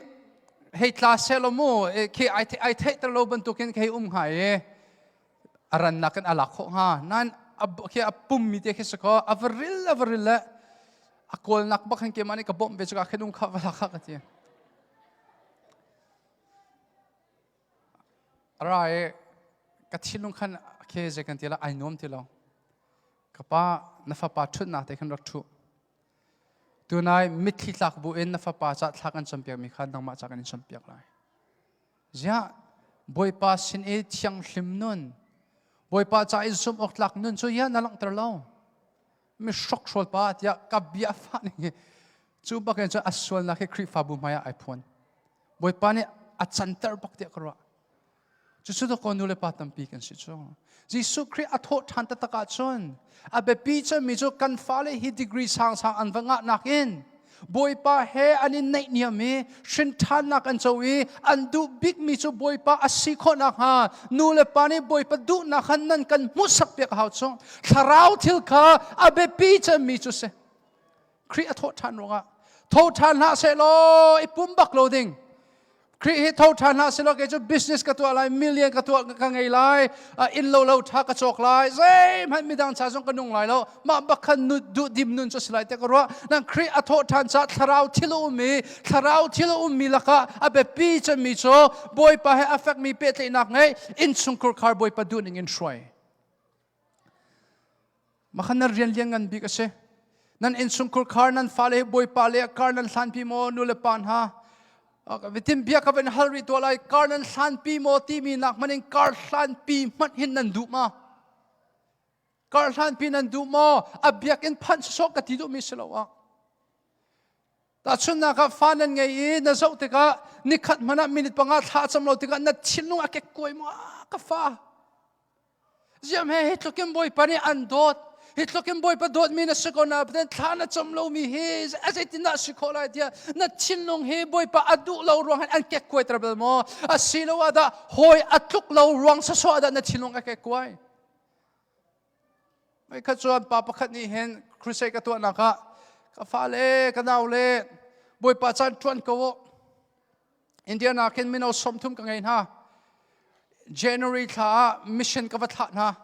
hei tla seh law mu khi ai theihter lo bantukin hei um hnga i a rannak in a lak khawh hnga. Nain khi a pummi te khi si kaw a va ril a va ril le a kawlnak bak hin keimah nih ka bawmh ve cuka khin um kha va lak kha ka ti. A ra i ka thinlung khan khi zei kan ti la ai nuam ti lo. Ka pa na fapa ṭhutnak te khan rak ṭhu. Tunai mitthli tlak bu in na fapa ca thla kan campiakmi kha nangmah ca kan in campiak lai. Ziah Bawipa sin i thianghlim nun, Bawipa ca i zumh awk tlak nun cu ya na langhter lo. Mi hrokhrawl pa tiah ka bia fah ning hi cu bak in cun a sualnak hi Khrihfabu hmai ah ai phuan. Bawipa nih a canter bak tiah ka ruah. Cucu dawkaw nu le pa tampi kan si cu. Jesuh Khrih a thawh ṭhan taktak ahcun a biapi cemmi cu kan fale hi degree sangsang an va ngah nakin Bawipa he an i naihniam i hrinṭhannak an co i an duh bikmi cu Bawipa a si khawh nakhnga nu le pa nih Bawipa duhnak khan nan kan hmuhsak piak a hau cu. Thlarau thil kha a biapi cemmi cu si. Khrih a thawh ṭhan ruangah tho ṭhan hlah sehlaw i pum bak lo ding Khrih hi tho ṭhan hlah sehlaw kei cu business ka tuah lai million ka tuah ka ngei lai inn lo lo ṭha ka cawk lai zeihmanh midang ca zong ka nung lai lo mah bak khan nu duh dim nun cu si lai te ka ruah nang Khrih a thawh ṭhan caah thlarau thil a um i thlarau thil a ummi lakah a biapi cemmi cu Bawipa he a fekmi pehtlaihnak ngei innchungkhur khar Bawipa duh ning in hruai Makhan nan rian lian ngan bik a si. Nan innchungkhur khar nan fale hi bawipa le kar nan hlanpi maw nu le pa hna. Vitin bia ka van hal rih tuah lai kar nan hlanpi maw timi nak hmanh in kar hlanpi hmanh hin nan duh ma? Kar hlanpi nan duh maw? A biakinn phanh sawsawh ka ti duhmi si lo ah. Tahchunhnak ah fa nan ngei i na zoh tikah nikhat hmanh ah minute panga thla cam lo tikah na thinlung a kekkuai maw ka fa Ziam he hi tluk in Bawipa nih an dawt. Hi tluk in Bawipa dawtmi na si ko na Pathian thla na cam lomi hi a zeitindah si khawh lai tiah na thinlung hi Bawipa a duh lo ruang hin an kekkuai ter bal maw? Asiloah dah hawi a tluk lo ruang sawsawh ah dah na thinlung a kekkuai? Khat cuan pa pakhat nih hin crusade ka tuahnak ah ka fale ka nau le Bawipa caan ṭuan ko u. Indiana khin mino 30 ka ngei hna. January thla ah mission ka va thlah hna.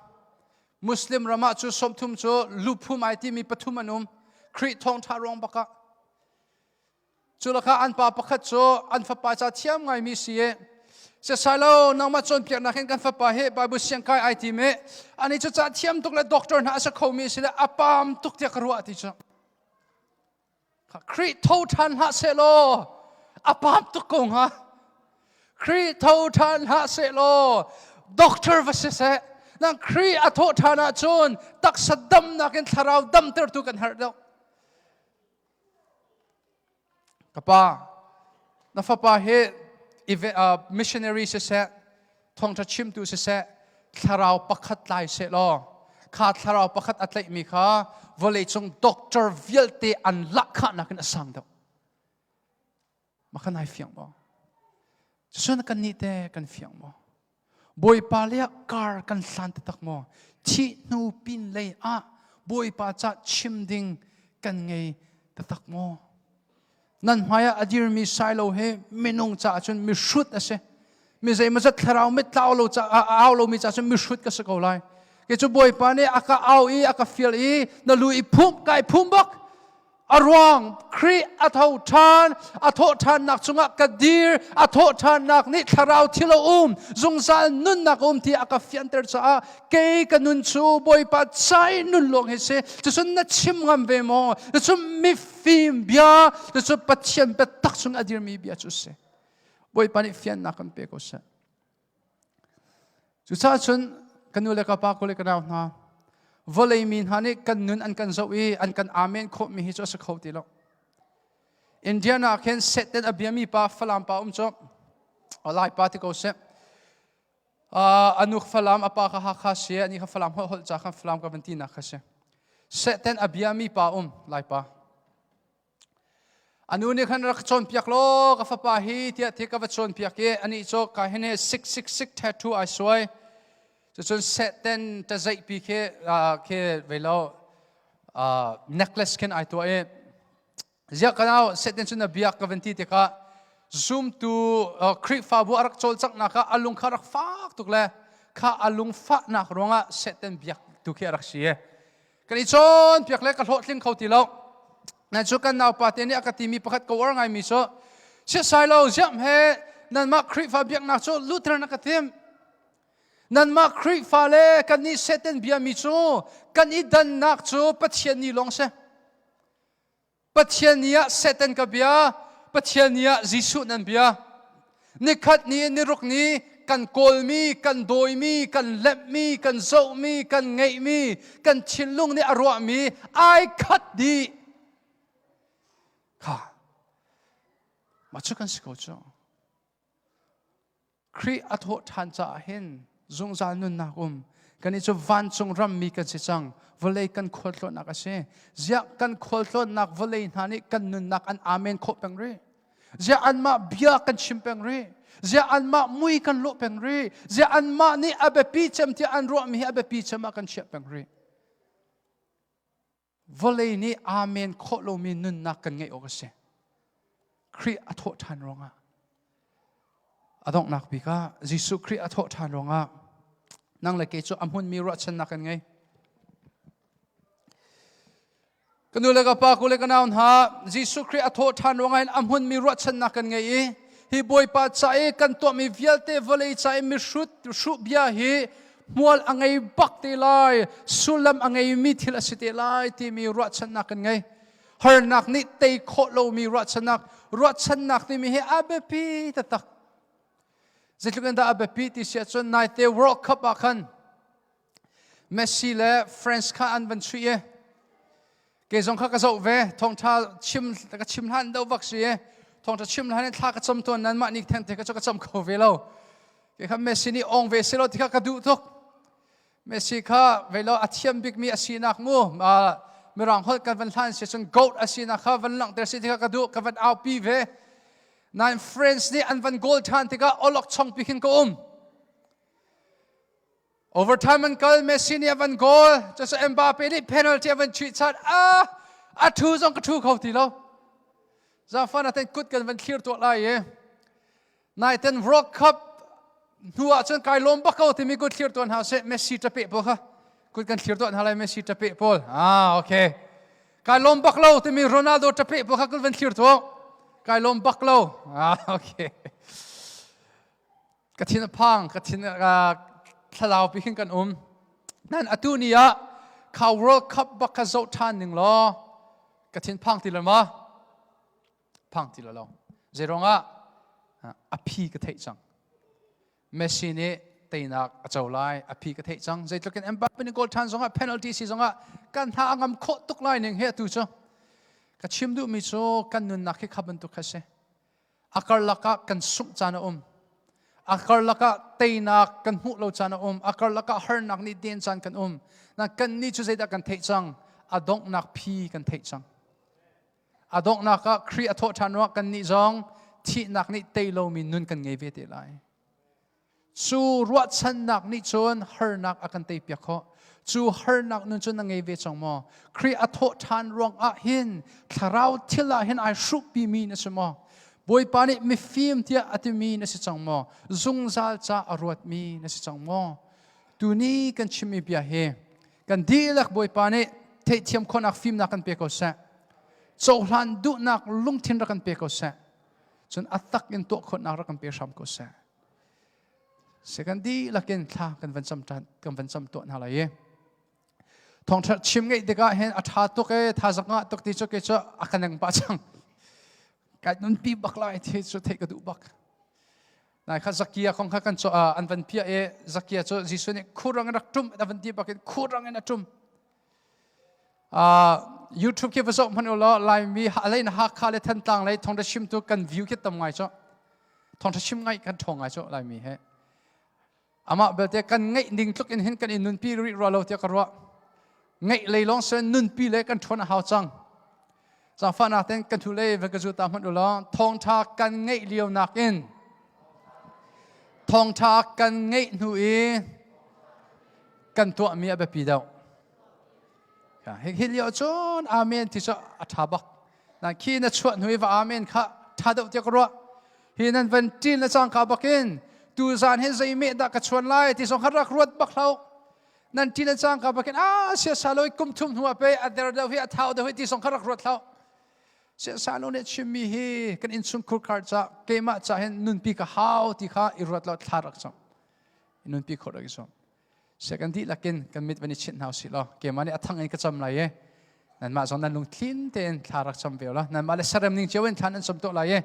Muslim ram ah cu 30 cu luphum ai timi pathum an um. Khrih thawngṭha ruang bak ah. Cu lakah an pa pakhat cu an fapa ca thiam ngaimi si i Sesai nangmah cawnpiaknak hin kan fapa hi Bible siangkai ai tim i ani cu ca thiam tuk le doctor hna a si khomi si le a paam tuk tiah ka ruah ti cu. Khrih tho ṭhan hlah sehlaw a paam tuk ko hnga. Khrih tho ṭhan hlah sehlaw doctor va si seh. Nang Khrih a thawh ṭhan ahcun taksa damnak in thlarau damtertu kan herh deuh. Ka pa, na fapa hi missionary siseh, thawngṭha chimtu siseh, thlarau pakhat tlai seh law, kha thlarau pakhat a tlaihmi kha vawleicung doctor vialte an lahkhahnak in a sang deuh. Mah kha nai fiang maw? Cucun kan nih te kan fiang maw? Bawipa le ah kar kan hlan taktak maw? Thih hnu pin lei ah Bawipa ca chim ding kan ngei taktak maw? Nan hmai ah a dirmi Sailo hi minung caah cun mihrut a si. Mi zeimawzat thlarau mit tlau lo ca au lomi caah cun mihrut ka si ko lai. Kei cu Bawipa nih a ka au i a ka fial i na lu i phum kai phum bak. A ruang Khrih a tho ṭhan, a thawh ṭhannak cungah ka dir, a thawh ṭhannak nih thlarau thil a um, zungzal nunnak a um ti a ka fianter caah kei ka nun cu Bawipa ca i nun lawng hi si. Cucun na chim ngam ve maw? Cucun mifim bia, cucu Pathian biatak chung a dirmi bia cu si. Bawipa nih fiannak kan pe ko seh. Cucaah cun ka nu le ka pa, ka le ka nau hna, vawlei mi hna nih kan nun an kan zoh i an kan amen khawhmi hi cu a si kho ti lo. Indiana ah khin Satan a biami pa Falam pa um cu Lai pa ti ko seh. Anu Falam, a pa kha Hakha si, ani kha Falam holh holh ca khan Falam ka van ti nak kha si. Satan a biami pa um Lai pa. A nu nih khan rak cawnpiak law ka fapa hi tiah ti ka va cawnpiak i anih cu ka hin hi 666 tattoo ai suai. Cucun Satan tazaihpi khi khi vei lo necklace khin ai tuah i ziah ka nau Satan cu na biak ka van ti tikah zumtu Khrihfabu a rak cawlcanghnak ah a lung kha rak fak tuk le kha a lung fahnak ruangah Satan biak tu khi a rak si. Kan i cawnpiak le ka hlawhtling kho ti lo. Nan cu kan naupa te nih a ka timi pakhat ka uar ngaimi cu siasai lo ziam he nanmah Khrihfa biaknak cu Lutheran a ka tim. Nanmah Khrihfa le kannih Satan biami cu kan i dannak cu Pathian ni lawng si. Pathian ni ah Satan ka bia, Pathian ni ah Jesuh nan bia. Nikhat ni niruk ni kan kawlmi, kan dawimi, kan lemhmi, kan zohmi, kan ngeihmi, kan thinlung nih a ruahmi ai khat dih. Kha mah cu kan si ko cu. Khrih a thawh ṭhan caah hin zungzal nunnak um. Kannih cu vancung rammi kan si cang. Vawlei kan khualtlawnnak a si. Ziah kan khualtlawnnak vawlei hna nih kan nunnak an amen khawh peng rih. Ziah anmah bia kan chim peng rih. Ziah anmah mui kan lawh peng rih. Ziah anmah nih a biapi cem tiah an ruahmi hi a biapi cem ah kan chiah peng rih. Vawlei nih amen khawh lomi nunnak kan ngeih awk a si. Khrih a thawh ṭhan ruangah a donghnak bik ah Jesuh Khrih a thawh ṭhan ruangah nang le kei cu a hmunmi ruahchannak kan ngei. Ka nu le ka pa, ku le ka nau hna, Jesuh Khrih a thawh ṭhan ruangah hin a hmunmi ruahchannak kan ngei i hi Bawipa ca i kan tuahmi vialte vawlei ca i mihrut hruh bia hi hmual a ngei bak te lai, sullam a ngeimi thil a si te lai timi ruahchannak kan ngei. Harnak nih tei khawh lomi ruahchannak, ruahchannak timi hi a biapi taktak. Zeitluk in dah a biapi ti si ahcun naite World Cup ah khan Messi le France kha an van chuih i kei zong kha ka zoh ve thawngṭha chim ka chim hlan do vak si i thawngṭha chim hlan in thla ka cam tawn nan mah nih theng te ka cu ka cam kho ve lo kei kha Messi nih ong ve si lo ti kha ka duh tuk Messi kha ve lo a thiam bikmi a sinak mu mirang holh kan van hlan si cun goat a sinak kha van langhter si ti kha ka duh ka van aupi ve nain France nih an van goal ṭhan tikah olok chong pi khin ka um Overtime an kal Messi nih a van goal cucu Mbappe nih penalty a van chuih chat ah a thu zong ka thu kho ti lo zafan aten kut kan van thlir tuah lai i naiten World Cup hnu ah cun kai lawm bak ko timi kut thlir tuan hna seh Messi tape pawl kha kut kan thlir tuah hna lai Messi tape pawl ah okay kai lawm bak lo timi Ronaldo tape pawl kha kut van thlir tuah kai lawm bak lo ah okay Ka thin a phang, ka thin thlalau pi khin kan um. Nan atu ni ah kha World Cup bak kha zoh ṭhan ning law ka thin phang ti lo ma? Phang ti lo lo. Zeiruang ah a phi ka theih cang. Messi nih teinak a co lai, a phi ka theih cang. Zeitluk in Mbappe nih goal ṭhan zongah penalty si zongah kan hna a ngam khawh tuk lai ning he atu cu. Ka chim duhmi cu kan nunnak hi kha bantuk kha si. A karlak ah kan sungh caan a um. A karlak ah teinak kan hmuh lo caan a um. A karlak ah harnak nih den caan kan um. Na kan nih cu zeidah kan theih cang? A donghnak phi kan theih cang. A donghnak ah Khrih a thawh ṭhan ruah kan nih zong thihnak nih tei lomi nun kan ngei ve te lai. Cu ruahchannak nih cun harnak a kan teipiak khawh. Cu harnak nun cu na ngei ve cang maw? Khrih a thawh ṭhan ruang ah hin thlarau thil ah hin ai hruhpimi na si maw? Bawipa nih mifim tiah a timi na si cang maw? Zungzal ca a ruatmi na si cang maw? Tuni kan chimmi bia hi kan dihlak Bawipa nih theihthiam khawhnak fimnak kan pe ko seh. Cohlan duhnak lungthin rak kan pe ko seh. Cun a tak in tuah khawhnak rak kan pe hram ko seh. Second dihlak in thla kan van cam kan van cam tuah hna lai i thawngṭha chim ngeih tikah hin a ṭha tuk e thazang ngah tuk ti cu ke cu a ka neng pah cang kai nun pi bak lai ti cu theih ka duh bak nai kha Zakia kong kha kan cu an van pia e Zakia cu Jesuh nih khurang in rak ṭum a van ti bak in khurang in a ṭum YouTube khi va zoh hmanh u law Laimi alei na Hakha le Thantlang lei thawngṭha chimtu kan view khi tam ngai cu thawngṭha chim ngai kan ṭhawng ngai cu Laimi he amah belte kan ngeih ning tluk in hin kan in nunpi rih rua lo tiah ka ruah ngeih lei lawng sen nunpi le kan ṭhawn a hau cang zaangfahnak ten kan thu lei va ka zu ta hmanh u law thawngṭha kan ngeih lio nakin thawngṭha kan ngeih hnu i kan tuahmi a biapi deuh. Hi lio cun amen ti cu a ṭha bak. Na khi na chuah hnu i va amen kha ṭha deuh tiah ka ruah. Hi nan van ṭin le cangka bakin tu zan hi zei meh dah ka chuan lai ti zong kha rak ruat bak hlah. Nan ṭin le cangka bakin a siasa loi kum thum hnu ah pe a der deuh hi a thau deuh hi ti zong kha rak ruat hlah. Siasa lo nih chimmi hi kan innchungkhur khar ca keimah ca hin nunpi ka hau ti kha i ruat lo thla rak cam. Nunpi khawh rak i zuam. Sia kan dihlak in kan mit van i chinh hna usih law keimah nih a thang in ka cam lai i nanmah zong nan lungthlin tein thla rak cam ve law nanmah le sarem ning cio in thla nan cam tuah lai i.